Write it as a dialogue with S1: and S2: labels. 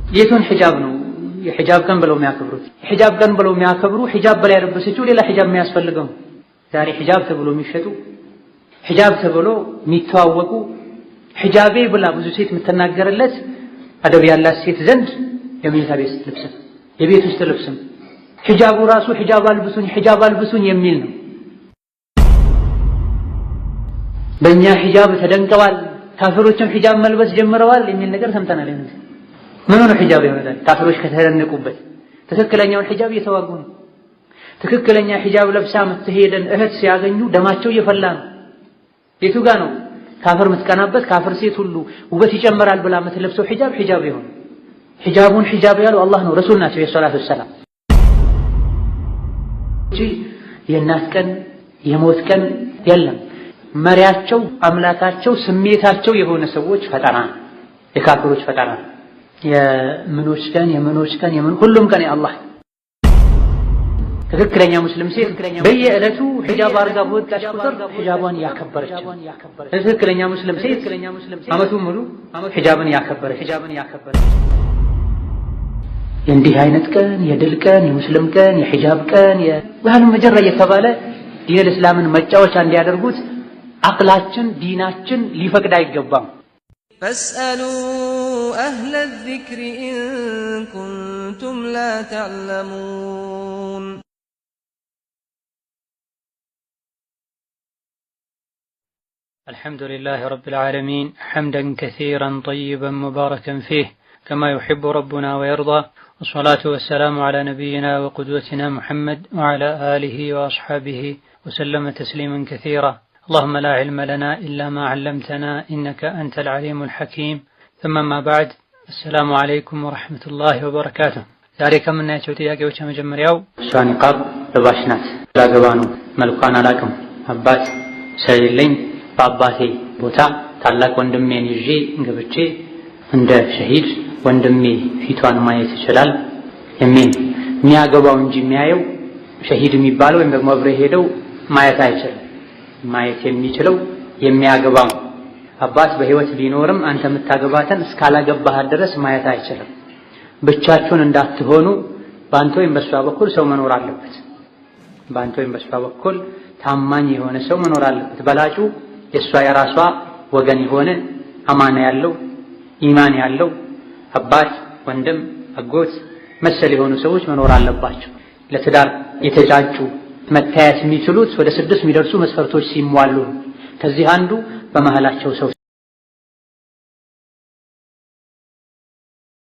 S1: የቱን ሒጃብ ነው የሒጃብ ቀን ብለው የሚያከብሩት? ሒጃብ ቀን ብለው የሚያከብሩ ሒጃብ በላይ ያለበሰችው ሌላ ሒጃብ የሚያስፈልገው ዛሬ ሒጃብ ተብሎ የሚሸጡ፣ ሒጃብ ተብሎ የሚተዋወቁ፣ ሒጃቤ ብላ ብዙ ሴት የምትናገርለት አደብ ያላት ሴት ዘንድ የመኝታ ቤት ልብስም የቤት ውስጥ ልብስም ሒጃቡ ራሱ ሒጃብ አልብሱኝ ሒጃብ አልብሱኝ የሚል ነው። በእኛ ሒጃብ ተደንቀዋል፣ ካፊሮችም ሒጃብ መልበስ ጀምረዋል የሚል ነገር ሰምተናል። ምን ሆነ ሒጃብ ይሆናል? ካፊሮች ከተደነቁበት ትክክለኛውን ሒጃብ እየተዋጉ ነው። ትክክለኛ ሒጃብ ለብሳ የምትሄደን እህት ሲያገኙ ደማቸው እየፈላ ነው። የቱ ጋ ነው ካፍር የምትቀናበት? ካፍር ሴት ሁሉ ውበት ይጨምራል ብላ የምትለብሰው ሒጃብ ሒጃብ ይሆን? ሒጃቡን ሒጃብ ያሉ አላህ ነው ረሱል ናቸው الصلاة والسلام እንጂ የእናት ቀን የሞት ቀን የለም። መሪያቸው አምላካቸው ስሜታቸው የሆነ ሰዎች ፈጠራ ነው፣ የካፍሮች ፈጠራ ነው። የምኖች ቀን የምኖች ቀን የምን ሁሉም ቀን የአላህ። ትክክለኛ ሙስሊም ሴት በየዕለቱ ሒጃብ አድርጋ በወጣች ቁጥር ሒጃቧን ያከበረች፣ ትክክለኛ ሙስሊም ሴት ዓመቱን ሙሉ ሒጃብን ያከበረች። የእንዲህ አይነት ቀን የድል ቀን የሙስሊም ቀን የሒጃብ ቀን የባህሉ መጀራ እየተባለ ዲን እስላምን መጫወቻ እንዲያደርጉት አቅላችን ዲናችን ሊፈቅድ አይገባም።
S2: فاسألوا أهل الذكر إن كنتم لا تعلمون።
S1: الحمد لله رب العالمين حمدا كثيرا طيبا مباركا فيه كما يحب ربنا ويرضى، والصلاة والسلام على نبينا وقدوتنا محمد وعلى آله وأصحابه وسلم تسليما كثيرا. اللهم لا علم لنا إلا ما علمتنا إنك أنت العليم الحكيم، ثم أما بعد، السلام عليكم ورحمة الله وبركاته። ዛሬ ከምናያቸው ጥያቄዎች የመጀመሪያው እሷ ኒቃብ ለባሽ ናት፣ ላገባ ነው፣ መልኳን አላቅም፣ አባት ስለሌለኝ በአባቴ ቦታ ታላቅ ወንድሜን ይዤ ገብቼ እንደ ሸሂድ ወንድሜ ፊቷን ማየት ይችላል የሚል። የሚያገባው እንጂ የሚያየው ሸሂድ የሚባለው ወይም ደግሞ አብሮ ሄደው ማየት አይችልም። ማየት የሚችለው የሚያገባው። አባት በህይወት ቢኖርም አንተ የምታገባትን እስካላገባሃት ድረስ ማየት አይችልም። ብቻችሁን እንዳትሆኑ በአንተ ወይም በሷ በኩል ሰው መኖር አለበት። በአንተ ወይም በሷ በኩል ታማኝ የሆነ ሰው መኖር አለበት። በላጩ የእሷ የራሷ ወገን የሆነ አማና ያለው ኢማን ያለው አባት፣ ወንድም፣ አጎት መሰል የሆኑ ሰዎች መኖር አለባቸው። ለትዳር የተጫጩ መታየት የሚችሉት ወደ 6 የሚደርሱ መስፈርቶች ሲሟሉ፣ ከዚህ አንዱ በመሃላቸው ሰው